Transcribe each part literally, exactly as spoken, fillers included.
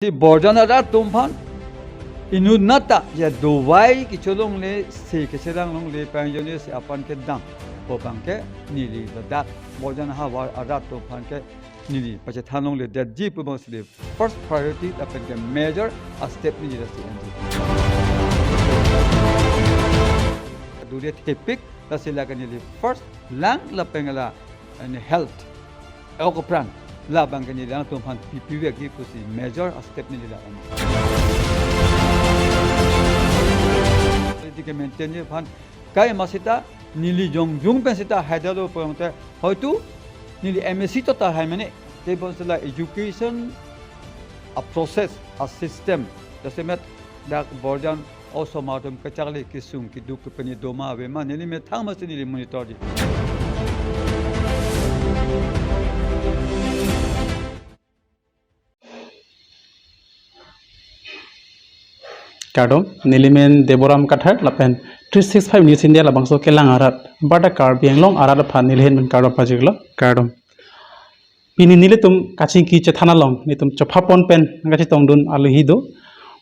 Si Borjan arat atum aphan inut nata ya dovai kecholongle, se kechelang longle, pangjonesi aphan kedam pu abangke neli ladak Borjan ahavar arat atum aphan ke neli pachethan longledetji pu abangsi first priority lapen ke major a step neli lasi enji. Dure thepik, lasi lake neli first lang lapen la, eh, health, ok apran, labangke neli alangtum aphan pipivekji pusi major a step neli la enji. Quality ke maintain ji aphan, kai ma seta neli jongjung pen seta haidalo pu abangte, hoitu neli M A C total hai mane, tebonsi la education a process, a system, jasemet dak Borjan osomar atum kacharli kesung keduk kepeni doma avema, neli methang masi neli monitor ji. Kardom, neli men Deboram Kathar, lapen three six five News India labangso kelang arat, bada Karbi Anglong arat aphan neli ahin pen kardom pajirlo, kardom. Pini nelitum kachingki chethan along, nelitum chophapon pen nangkachetongdun alohi do.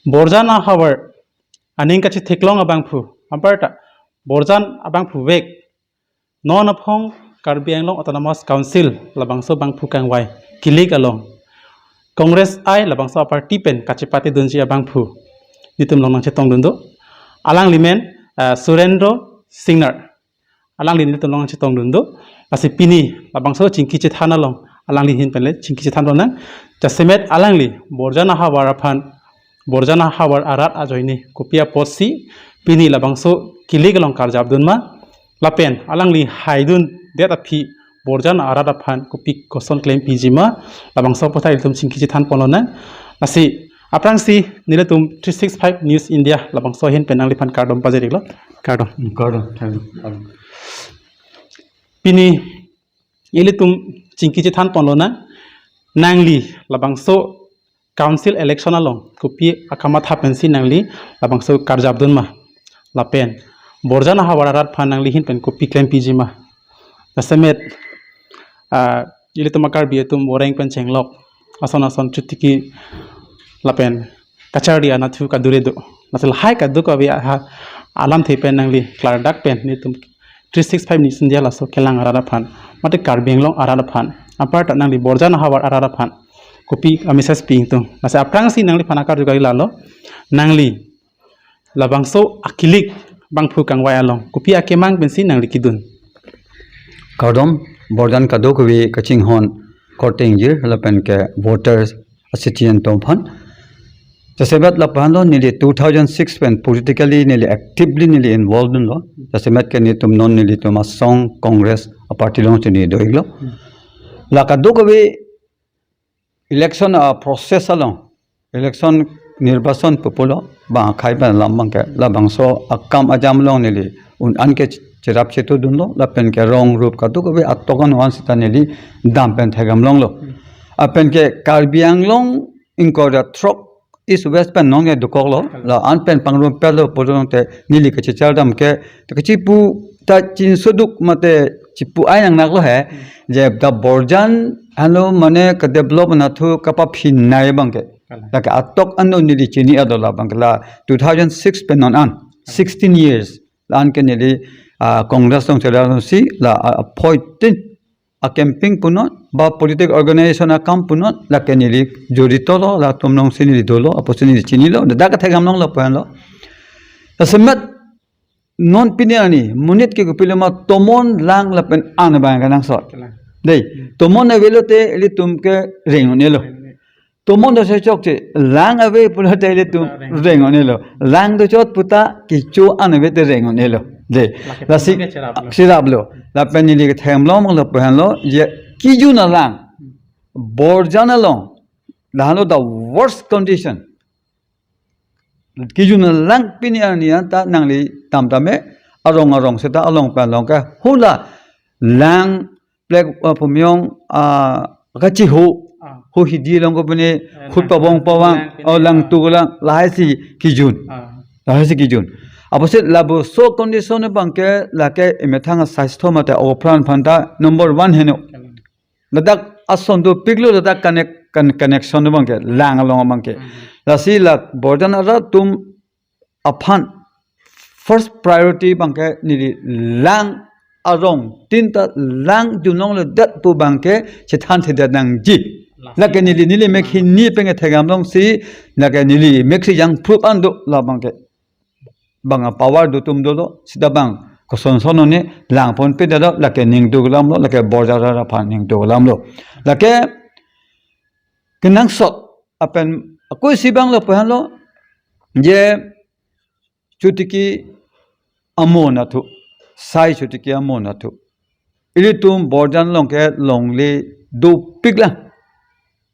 Borjan ahavar aning kachetheklong abangphu, aparta Borjan abangphu vek non aphong Karbi Anglong Autonomous Council labangso abangphu kangvai kilik along Congress I labangso a party pen kachepatedunji abangphu nelitum along nangchetongdun do. Alangli men, ah, Surendra Singnar. Alangli nelitum along nangchetongdun do. Lasi pini labangso chingki chethan along alangli ahin pen le chingki chethan lonang. Jasemet alangli Borjan ahavar aphan, Borjan ahavar arat ajoine kopi apotsi pini labangso kilik along karjapdun ma, lapen alangli haidundet aphi Borjan arat aphan kopi koson klempiji ma, labangso aputhak ilitum chingki chethanpon lonang. Lasi aphrangsi nelitum three six five News India labangso ahin pen nangliphan kardom pajir-iklo. Kardom. Kardom. Thank you. Pini ilitum chingki chethanpon lonang, nangli labangso council election along kopi akamatha pensi nangli labangso karjapdun ma, lapen Borjan ahavar arat aphan nangli ahin pen kopi klempiji ma. Jasemet, ah, ilitum a-Karbi atum boreng pen chenglok, ason ason chotiki lapen kacharli anatthu kadure do. Lasi lahai kadokave aha alamthe pen nangli klardak pen nelitum three six five News India laso kelang arat aphan, mate Karbi Anglong arat aphan, aparta nangli Borjan ahavar arat aphan kopi a-message pi-ingtung. Lasi aphrangsi nangliphan akarju kali lalo, nangli labangso akilik abangphu kangvai along kopi akemang pensi nangli kedun? Kardom, Borjan kadokave kachinghon korte ingjir lapen ke voters a-citizen atum aphan. Jasemet lapu-anlo neli two thousand six pen politically neli actively neli involved dunlo. Jasemet ke nelitum non nelitum asong Congress a-party alongsi neli do-iklo. La kadokave election a-process along, election nirbachan pu pulo, bang akhai pen alam abangke, labangso akam ajam along neli un-an ke cherap chetudunlo, lapen ke rong rup kadokave atok an-an seta neli dam pen thekdam longlo. Lapen ke Karbi Anglong ingkoi ra throk East West pen nonke dokoklo, la-an pen pangrumpetlo pulote neli kachechar dam ke, ta kachipu ta chinsoduk mate chipu ai nangnaklo he, je ta Borjan halo mane ka-develop anatthu kapaphinai abangke. Kalang. Lake atok anlo neli chini adola abangke la two thousand six pen non an, sixteen years, la-an ke neli, ah, Congress along chedar si la, ah, appointed a-campaign punon, ba political organization akam punon, lake neli joritolo, latum alongsi neli dolo, apotsi neli chinilo, dak kathekdam longlo pu-anlo. Jasemet non pini arni, monit ke kopilo ma tomon lang lapen an abang kenangsot. Kalang. Dei, hmm, tomon avelote ilitum ke reng un-elo. Reng un-e. Tomon do se chokche, lang ave pulote ilitum reng un-elo. Reng un-elo. Lang dochot puta kecho an ave te reng un-elo. Dei. Lake lasi tomon ke cheraplo. Cheraplo. Lapen neli kethekdam longlo pu-anlo, je kejun alang. Borjan along. Lahelo the worst condition. Kejun alang pini arni anta nangli tam tame arong arong seta along pen along ke hula lang plek, ah, pumyong, ah, kachiho, ah, ho hidi along kopine, eh, khut lang pabong pabong, lang pine, oh, lang ah, tu lang, lahai si kejun. Ah. Lahai si kejun. Apotsi labangso condition abangke lake emethang a-sastho mate o pran aphanta number one heno. Kalang. Ladak ason dopiklo, ladak connect kan connection abangke lang along abangke. Hmm. Lasi la Borjan arat atum aphan first priority abangke neli lang arong tinta lang junong le dat pu abangke chethan thedet nangji. Lasi lake neli neli mek hini pen ke thekdam longsi, lake neli mek si jangprup an do labangke. Bang a power do atum dolo, sita bang koson son ne lang ponpe dolo, lake ning do lamlo, lake Borjan arat aphan ning do lamlo. Lake kenangsot apen ako isi abang lapu-an lo, je chotiki amo nathu, sai chotiki amo nathu. Ilitum Borjan along ke longle dopik lang.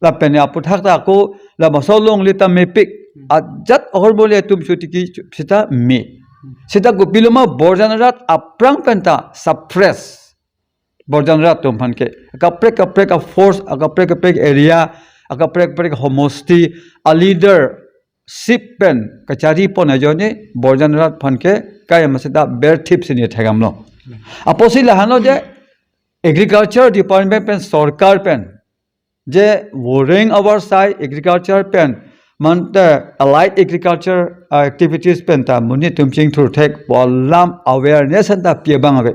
Lapen aputhak ta ako labangso longle ta mepik. Hmm. Ajat ahor bole atum chotiki sita me. Hmm. Sita kopiloma Borjan arat aphrang pen ta suppress. Borjan arat atum aphan ke. Kaprek kaprek a force, kaprek kaprek area, kaprek kaprek homosti, a leadership pen kachari pon ajoine Borjan arat aphan ke kai masita berthip si ne thekdam lo. Apotsi lahan lo je agriculture department pen sorkar pen je woreng avar sai agriculture pen mante allied agriculture, uh, activities pen ta monit atum chingthur thek pu alam awareness an ta pi abang ave.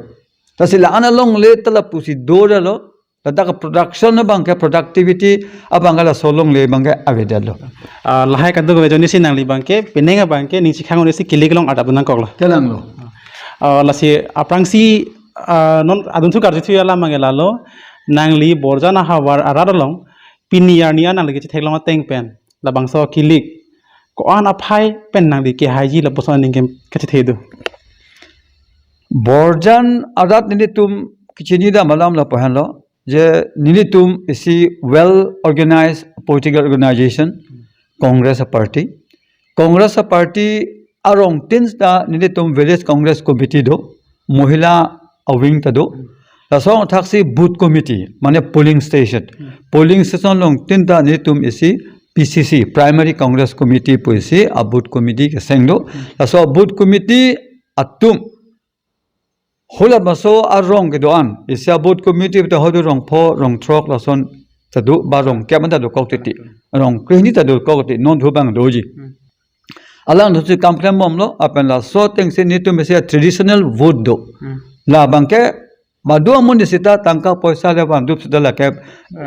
Lasi la-an alongle ta lapusi do ra lo, ladak production abangke productivity abangke laso longle abangke avedet lo. Ah, lahai kadokave ajoine si nangli abangke, penang abangke, ning chikhang un-e si kilik along adap nangkoklo. Kelang lo. Ah, lasi aphrangsi, ah, non adunthu karjuthu alam abangke lalo, nangli Borjan ahavar arat along, pini arni an nangli kechetheklong ateng pen, labangso kilik ko-an aphai pen nangli kehaiji lapuson aning ke kachethe do? Borjan arat nelitum kechinidam alam lapu-an lo, je nelitum isi well organized political organization, Congress party. Congress party arong tin ta nelitum village Congress committee do, mohila awing ta do. Laso athaksi booth committee, mane polling station. Hmm. Polling station along tin ta nelitum isi P C C, Primary Congress Committee pu isi a booth committee keseng do. Hmm. Laso booth committee atum hula maso arong kedo-an, isi a booth committee ta hodo rong pho, rong throk lason ta do, ba rong kep ta dokok titi. Rong krehini ta dokok titi, non thu abang doji. Hmm. Alangthusi kam klembomlo, lapen laso atengsi nelitum isi a traditional vote do. Hmm. Labangke madu amonit sita tangka poisa le vandup sita lake, ah,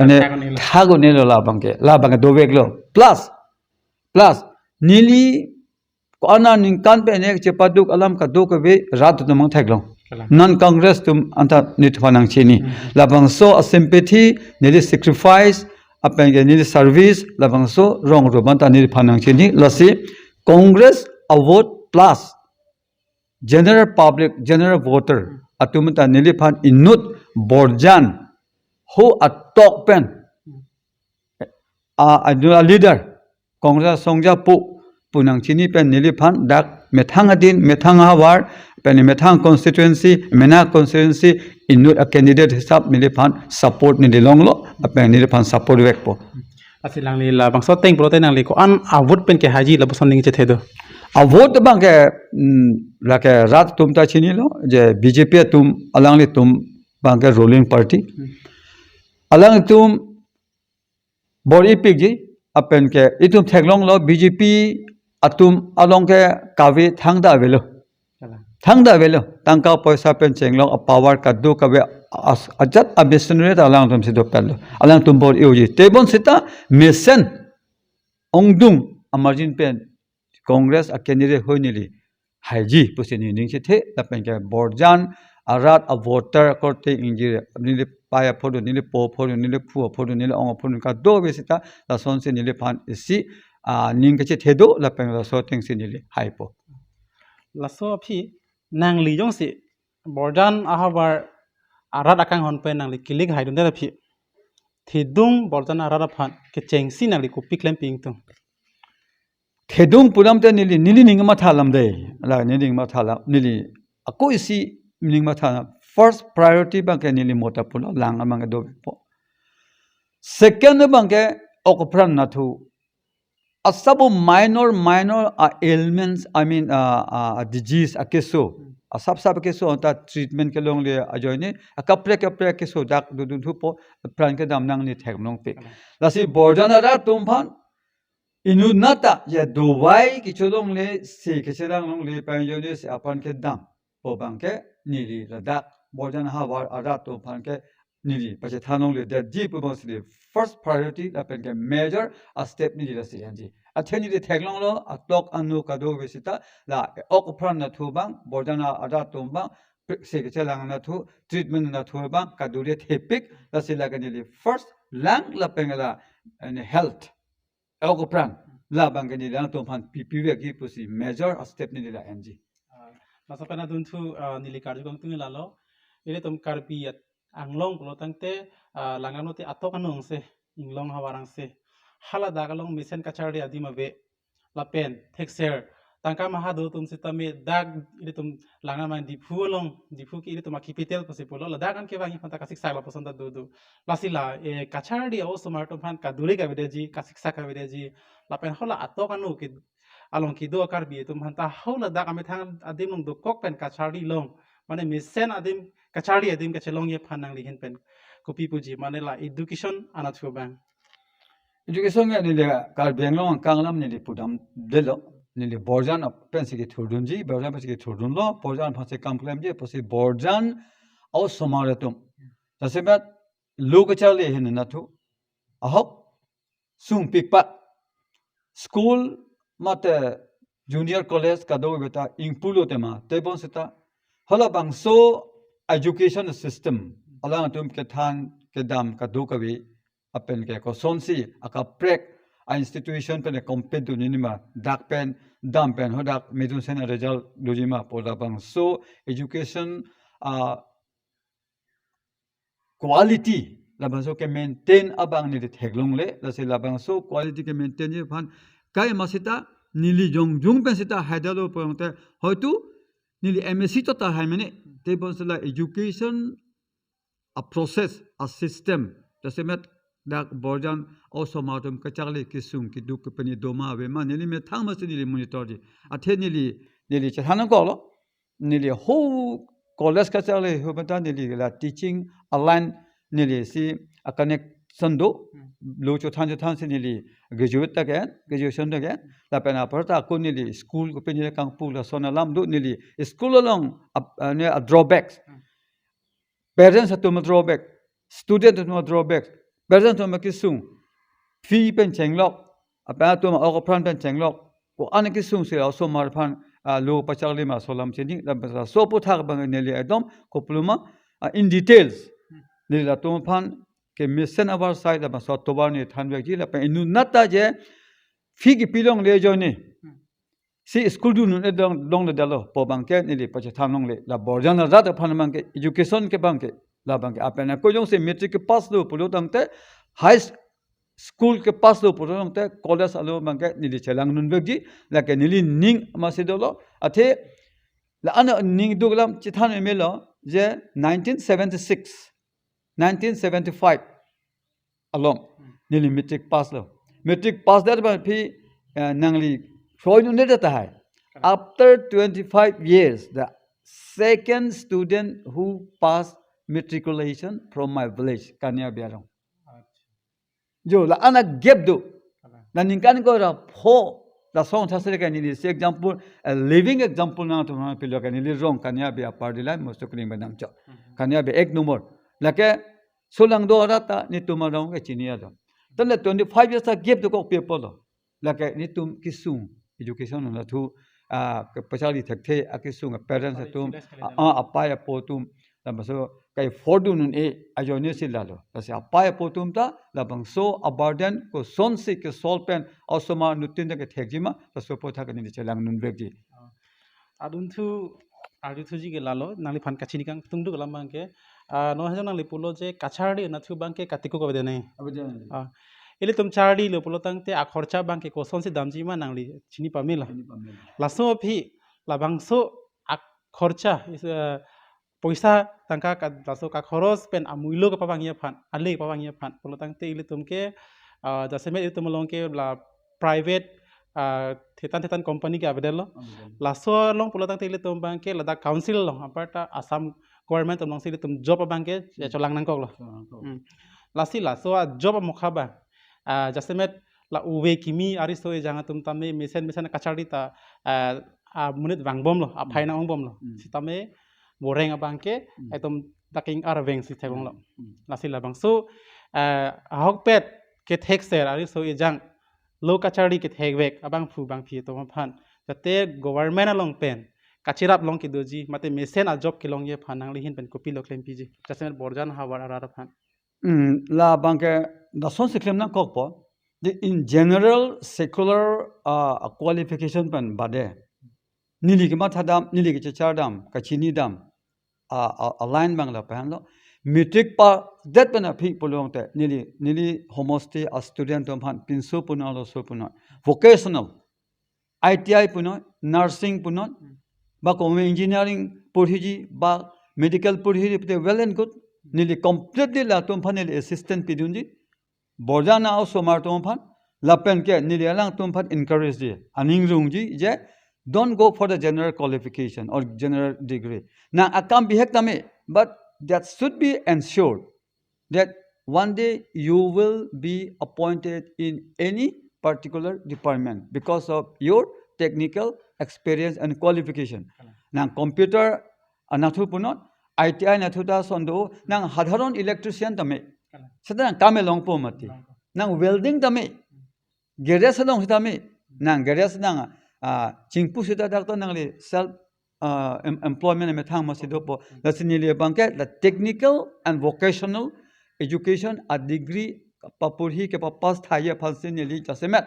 mane, thak un-e lo. Thak un-e lo labangke, labangke doveklo. Plus, plus, neli ko-an aningkan pen ne chepaduk alam kadokave rat atum mang theklong. Kalang. Non Congress atum anta nelitum aphan nangchini. Hmm. Labangso a sympathy, neli sacrifice, lapen ke neli service, labangso rong ruban ta nelitum aphan nangchini. Lasi Congress a vote plus general public, general voter atum ta neliphan inut Borjan ho atok pen a, a, a leader Congress songja pu, pu nangchini pen neliphan dak methang adin, methang ahavar, pen methang constituency, mena constituency inut a candidate hisap neliphan support neli longlo, pen neliphan support vekpo. Lasi nangli labangso ateng pulote nangli ko-an a vote pen kehaiji lapuson ning chethe do? A vote abangke, mm, lake rat atum ta chinilo, je B J P atum alanglitum abangke ruling party. Hmm. Alanglitum bor-ipikji, lapen ke itum theklonglo B J P atum along ke kave thangta avelo. Kalang. Thangta avelo, tangka poisa pen chenglok a power kadokave as-, ajat a machinery ta alangtum si dopetlo. Alangtum bor-i-oji. Tebon sita mesen ongdung a margin pen Congress a candidate hoi neli haiji pusi neli ning chethe, lapen ke Borjan arat a voter korte ingjir, neli pai aphodo, neli po aphodo, neli phu aphodo, neli ong aphodo kadokave sita lasonsi neliphan isi, ah, ning kachethe do, lapen laso atengsi neli haipo. Laso aphi nangli jongsi Borjan ahavar arat akanghon pen nangli kilik haidunde aphi, thedung Borjan arat aphan kechengsi nangli kopi klem pingtung? Thedung pulamte neli, neli ning matha alam dei. La neli ning matha alam, neli ako isi ning matha alam. First priority abangke neli mota pulo lang abangke dopo. Second abangke ok apran nathu asap minor, minor, uh, ailments, I mean, uh, uh, disease akeso. Hmm. Asap sap akeso anta treatment kelongle ajoine, akaprek kaprek akeso dak dodun thupo, apran kedam nangne theklongpik. Kalang. Lasi borjan arat atum aphan, inut nata, ya dawai kecholongle, se kechelanglongle, pen ajoine se apran kedam. Pu abangke neli ladak borjan ahavar arat atum aphan ke neli pachethan longle detji pu abangsi neli first priority lapen ke major a step neli lasi enji. Athe neli theklonglo atok anu kadokave seta la ok apran nathu abang, borjan arat atum abang, pe-, se kechelang nathu, treatment nathu abang, kadure thepik, lasi lake neli first lung lapen la, eh, health. Ok apran, labangke neli alangtum aphan pipi vekji pusi major a step neli la enji. Ah, laso pen adunthu, ah, neli karju kangtung lalo. Ilitum Karbi at-, Anglong pulo tangte, ah, langno te atok anung se, inglong havar angse. Haladak along mesen kacharli adim ave. Lapen, thekser, tangka maha do atum sitame dak ilitum lang amang Diphu along, Diphu ke ilitum a capital pusi pulo, ladak an kevangji aphanta kasiksak lapuson ta do do. Lasi la, eh, kacharli a-osomar atum aphan kadure kavedeji, kasiksak kavedeji. Lapen hala atok anu ke along kedo a-Karbi atum aphanta haladak amethang adim along dokok pen kacharli long. Mane mesen adim, kacharli adim kachelongji aphan nangli ahin pen kopi puji, mane la education anatthu abang. Education ke neli Karbi Anglong angkang alam neli pudamdetlo. Neli borjan ap-, pensi kethurdunji, borjan pensi kethurdunlo, borjan aphansi kam klemji, pusi borjan a-osomar atum. Jasemet lo kacharli ahin nathu. Ahok, sungpikpa. School mate junior college kadokave ta ingpulo tema, tebon seta. Halabangso education system, alangtum kethan kedam kadokave, apen ke kosonsi akaprek a-institution pen compete dunji ma, dak pen, dam pen, hadak medun sen a-result dunji ma, pu labangso education, ah, quality, labangso ke maintain abang neli theklongle, lasi labangso quality ke maintainji aphan, kai ma seta, neli jongjung pen seta haidetlo pu tangte, hoitu neli M A C to ta hai mene, tebonsi la education a-process, a-system, jasemet dak borjan a-osomar atum kacharli kesung keduk kepini doma ave ma, neli methang masi neli monitorji. Athe neli, neli chethan nangkoklo, neli ho college kacharli ho banta neli la teaching a-line neli si a-connection do, Hmm. lo chothan chothansi neli graduate ta ke, graduation ta ke, lapen apar ta ako neli school kopini kangpu lason alam do, neli school along ap-, ah, ne a-drawbacks. Hmm. Parents atum a-drawback, student atum a-drawback, parents atum kesung, fee pen chenglok, apa atum ok apran pen chenglok, ko-an kesungsi osomar aphan, ah, lo pacharli ma laso alam chini, laso aputhak abang neli ekdom kopiloma, ah, in details. Neli latum aphan kemesen avar side laso atovar neli thanvekji lapen inut nata je fee kepilongle ajoine. Si school dun un-e dong, dongledetlo pu abangke neli pachethan longle. La borjan arat aphan abangke education ke abangke, labangke apen ako jongsi matric kepass lo pulo tangte, high s-, school kepass lo pulo tangte, college alo abangke neli chelang nunvekji, lake neli ning masi dolo, athe la-an aning duk alam chethan melo, je nineteen seventy-six, nineteen seventy-five along, Hmm. neli matric pass lo. Matric pass det aphi, eh, nangli hroi nunde tahai. Correct. After twenty-five years, the second student who passed matriculation from my village, Kaniabe along. Acha. Jo, la-an a-gap do. Correct. La ningkan ko ra pho, la song thasre ka neli si example, a living example nangtum aphan pilo ka neli rong Kaniabe a-party line mosto kring benang cho. Mhm. Kaniabe ek number. Lake solangdo arat ta netum arong ke chini ado. Tangte twenty-five years a-gap dokok pi apotlo. Lake netum kesung education anatthu, ah, kepacharli thekthe akesung a-parents atum, ah, apai apo atum, labangso ka-afford dun un-e ajoine si lalo. Lasi apai apo atum ta labangso a-burden kosonsi ke-solve pen osomar anuttin ta kethekji ma, laso aputhak neli chelang nunvekji. Adunthu arjuthuji ke lalo, nangliphan kachini kangtung duk alam abangke. Ah, non hajong nangli pulo je kacharli anatthu abangke katiko kavedenei. Avedenei. Ah, ilitum charlilo pulo tangte akhorcha abangke kosonsi damji ma nangli chini pamela. Chini pamela. Laso aphi labangso akhorcha is, eh, poisa tangka ka, laso kakhoros pen amuilo kepavangji aphan, ale kepavangji aphan pulo tangte ilitum ke, ah, jasemet ilitum along ke la private, ah, thetan thetan company ke avedetlo. Avedetlo. Laso along pulo tangte ilitum abangke ladak council along, aparta Assam government alongsi ilitum job abangke, Hmm. ya, cholang nangkoklo. Cholang nangkok. Hmm. Lasi laso a-job amokha abang, ah, jasemet la uve kimi ariso ejang atum tame mesen mesen kacharli ta, ah, amonit vangbomlo, aphai Hmm. nang-ongbomlo. Hmm. Sitame boreng abangke, Hmm. etum taking arveng si thekonglo. Hmm. Lasi labangso, ah, ahokpet kethekser ariso ejang lo kacharli kethekvek abangphu bangphi atum aphan, jate government along pen kachirap long kedoji, mate mesen a-job kelongji aphan nangli ahin pen kopilo klempiji, jasemet Borjan havar arat aphan? Hmm, labangke lason si klem nangkokpo. The in general secular, ah, qualification pen bade, neli kemathadam, neli kechechardam, kachinidam, ah, ah, a-line abang lapu-anlo. Matric pass det pen aphi pulo tangte, neli, neli homosti a-student atum aphan pinso punoi, laso punoi. Vocational, I T I punoi, nursing punoi, Hmm. ba komi engineering porhiji, ba medical porhiji pute well and good. Neli completely latum aphan neli assistance pidunji. Borjan a-osomar atum aphan, lapen ke neli alangtum aphan encourage-ji, aning rungji je, don't go for the general qualification or general degree. Nang akam bihek tame, but that should be ensured that one day you will be appointed in any particular department because of your technical experience and qualification. Kalang. Nang computer anatthu punoi, I T I anatthu ta ason do, nang sadharon electrician tame. Kalang. Seta nang kam longpo mati. Longpo. Nang welding tame. Garage along sitame. Nang garage nang, ah, chingpu seta dak ta nangli self, ah, em-, employment amethang masi dopo. Lasi neli abangke la technical and vocational education a-degree paporhi kepapass thai aphansi neli jasemet.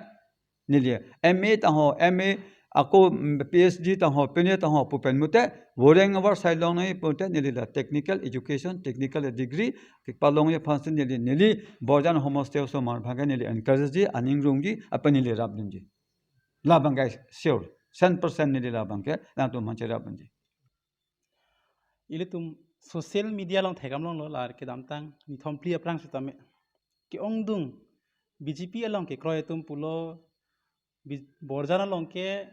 Neli M A tangho, M A ako, mm, P H D tangho, pine tangho pu pen mute, boreng avar sai long nai pute neli la technical education, technical degree kepalongji aphansi neli, neli Borjan homosti osomar abangke neli encourage-ji, aning rungji, lapen neli rapdunji. Labangke sure, cent percent neli labangke, nangtum aphan cherapdunji. Ilitum social media along thekdam longlo, la kedamtang nithom phli aphrang sitame, ke-ongdung B J P along kekroi atum pulo, Bi-, Borjan along ke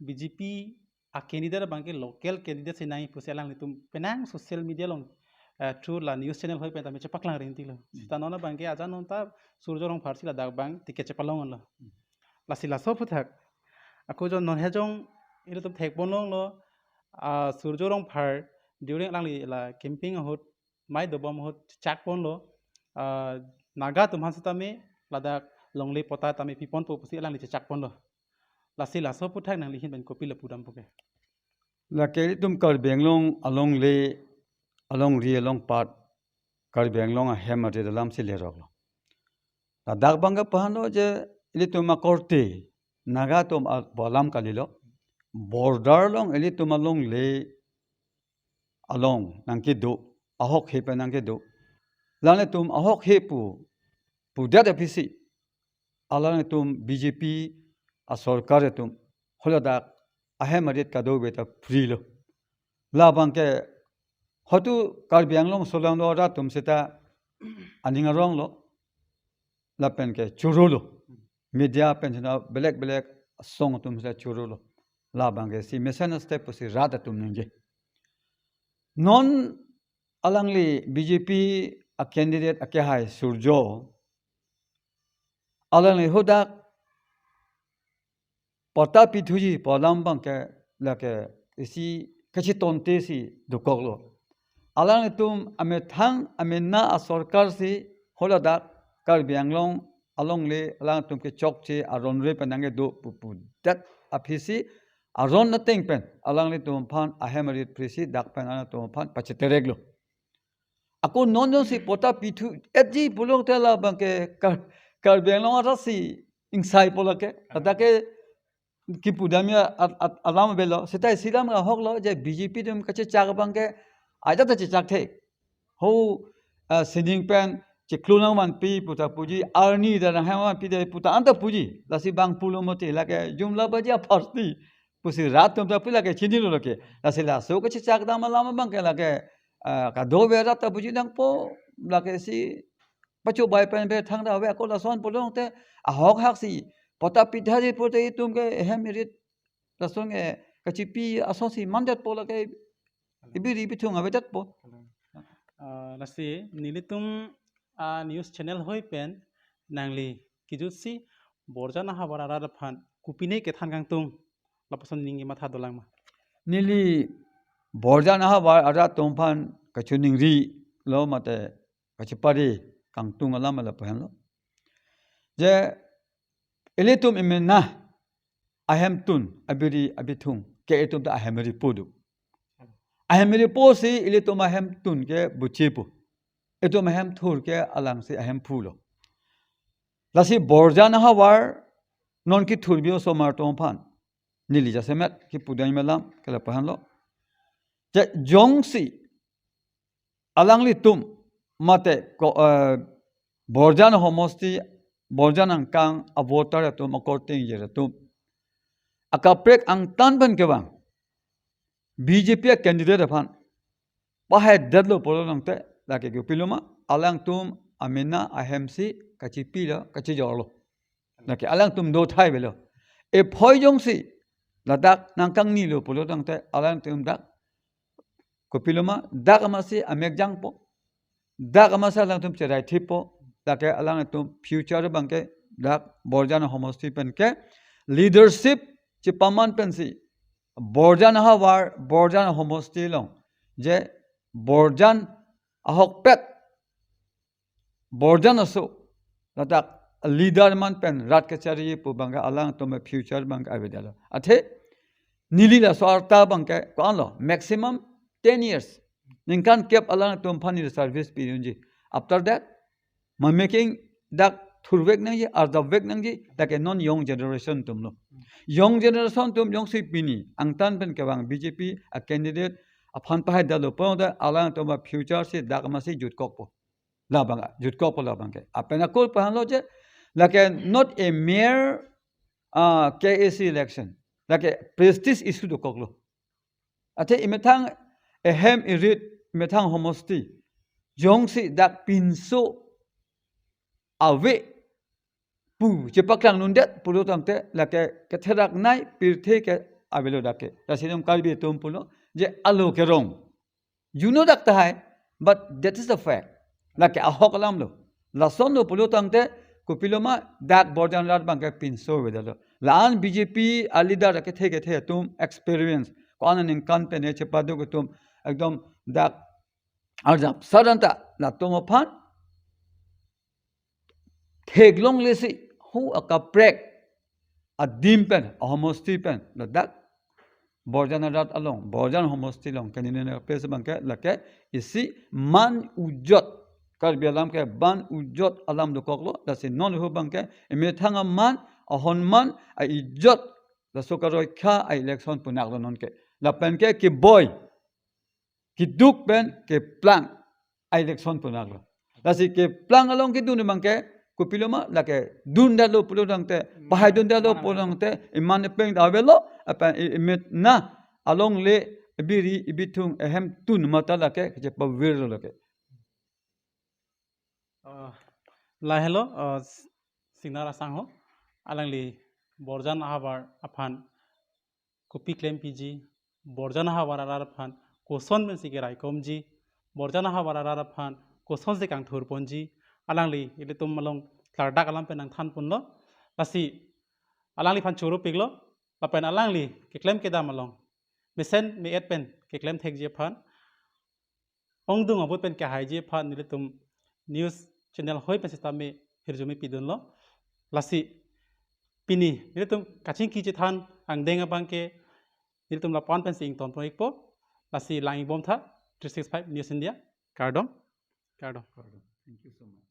B J P a-candidate abangke local candidate si nangji pusi alanglitum penang social media along, eh, through la news channel hoi pen tame chepaklang rinti lo. Hmm. Seta non abangke ajan non ta Surjo Rongphar si ladak abang ticket chepalong lo. Hmm. Lasi laso aphuthak, ako jo non hejong ilitum thekpon longlo, ah, Surjo Rongphar during alangli la campaign ahut, mai dobom ahut chechakponlo, ah, Naga atum aphan sitame ladak longle patta tame piponpo pusi alangli chechakponlo. Lasi laso aphuthak nangli ahin pen kopilo pudampo ke? Lake ilitum Karbi Anglong alongle, alongri alongpat, Karbi Anglong ahem arit alamsi leroklo. Ladak abangke pahanlo je ilitum akorte, Naga atum a-, alam kalilo. Border along ilitum alongle along nangkedo, ahokhe pen nangkedo. Alanglitum ahokhe pu, pudet aphisi, alanglitum B J P asorkar atum holadak ahem arit kadokave ta free lo. Labangke hotu Karbi Anglong solangdo arat atum seta aning aronglo, lapen ke chorolo. Media pen seta belek belek asong atum seta chorolo. Labangke si mesen step pusi rat atum ningje. Non alangli B J P a-candidate akehai Surjo, alangli hadak patta pithuji pu alam abangke lake isi kachetontesi dokoklo. Alanglitum amethang amena asorkar si holadak Karbi Anglong alongle alangtum kechokche aron re pen nangkedo pu pudet aphisi aron ateng pen alanglitum aphan ahem arit free si dak pen alanglitum aphan pachetereklo. Ako non jongsi patta pithu-etji pulote labangke Kar-, Karbi Anglong arat si ingsaipo lake. Atake kipudamji a-, a-, alam avelo. Seta isi alam ahoklo je B J P atum kachechak abangke ajat ta chechak thek. Ho, ah, sining pen chiklo nangvanpi puta puji, arni ta nangvanpi de puta anta puji. Lasi bang pulo mati lake jumla baji a-party pusi rat atum ta pu lake chinilo lake. Lasi laso kachechak dam alam abangke lake, ah, kadokave rat ta puji nangpo, lake si pachobai pen pen thangta ave. Ako lason pulote ahok hak si Patta pitha ji pute itum ke ehem irit lason ke kachipi asonsi mandetpo, lake ibiri bithung avedetpo. Ah, lasi nelitum, ah, news channel hoi pen nangli kejutsi Borjan ahavar arat aphan kopine kethan kangtung, lapuson ning kematha dolang ma? Neli Borjan ahavar arat atum aphan kachiningri lo mate kachipari kangtung alam lapu henlo. Je ilitum imena ahemtun, abiri abithung ke itum ta ahem ripo do. Ahem ripo si ilitum ahemtun ke buchipo. Itum ahem thur ke alangsi ahem phulo. Lasi Borjan ahavar non kethurbi osomar atum aphan neli jasemet kipudai melam ke lapu henlo. Je jongsi alanglitum mate ko, eh, Borjan homosti, Borjan angkang avoter atum, akorte ingjir atum akaprek angtan pen kevang B J P a candidate aphan pahai detlo pulo tangte, lake kopilo ma, alangtum amena ahemsi kachipilo, kachijorlo. Lake alangtum do thai avelo. Ephoi jongsi ladak nangkangnilo pulo tangte, alangtum dak kopilo ma, dak amatsi amek jangpo. Dak amatsi alangtum cherai thippo. Lake alangtum future abangke dak Borjan homosti pen ke leadership chepaman pensi Borjan ahavar, Borjan homosti along je Borjan ahokpet, Borjan aso ladak leader man pen rat kachari pu abangke alangtum future abangke avedetlo. Athe neli laso arta abangke ko-anlo, maximum ten years. Ningkan kep alangtum aphan neli service pidunji. After that, mamaking dak thurvek nangji, arjapvek nangji, lake non young generation atumlo. Young generation atum jongsi pini angtan pen kevang B J P a candidate aphan pahai detlo pulo tangte, alangtum a future si dak amatsi jutkokpo. Labang jutkokpo labangke. Lapen ako lapu henlo je, lake not a mere, ah, K A C election. Lake prestige issue dokoklo. Athe imethang ehem irit, imethang homosti jongsi dak pinso ave pu chepaklang dundet pulo tangte, lake ketherak nei pirthe ke avelo dak ke. Lasi itum Karbi atum pulo je alo kerong. You know dak tahai, but that is the fact. Lake ahok alamlo. Lasonlo pulo tangte, kopilo ma, dak Borjan arat abangke pinso avedetlo. La-an B J P a leader kethe kethe atum experience, ko-an aningkan pen chepaduk atum, ekdom dak arjap sar anta latum aphan theklonglesi, hu akaprek adim pen, ahomosti pen ladak Borjan arat along, Borjan homosti along candidate pes abangke lake isi man ujot, Karbi alam ke man ujot alam dokoklo. Lasi non hu abangke imethang aman, ahon man, a-ijot, laso karoikha a-election punaklo nonke. Lapen ke keboi, keduk pen keplang a-election punaklo. Lasi keplang along kedun abangke kopilo ma, lake dundetlo pulo tangte, pahai dundetlo pulo tangte, iman ipeng ta avelo, lapen i-, imet na alongle ibiri ibithung ehem tun mata lake kechepavirlo lake. Ah, lahelo, ah, s-, Singnar asangho, alangli Borjan ahavar aphan kopi klempiji, Borjan ahavar arat aphan koson pensi keraikomji, Borjan ahavar arat aphan kosonsi kangthurponji, alangli ilitum along klardak alam pen nangthanponlo. Lasi alangliphan choro piklo, lapen alangli keklem kedam along mesen me-et pen keklem thekji aphan, ongdung abot pen kehaiji aphan nelitum news channel hoi pen sitame hirjume pidunlo. Lasi pini nelitum kachingki chethan angdeng abangke nelitum lapu-an pensi ingtonpon-ikpo. Lasi lang-ikbomtha three six five News India. Kardom. Kardom. Kardom. Thank you so much.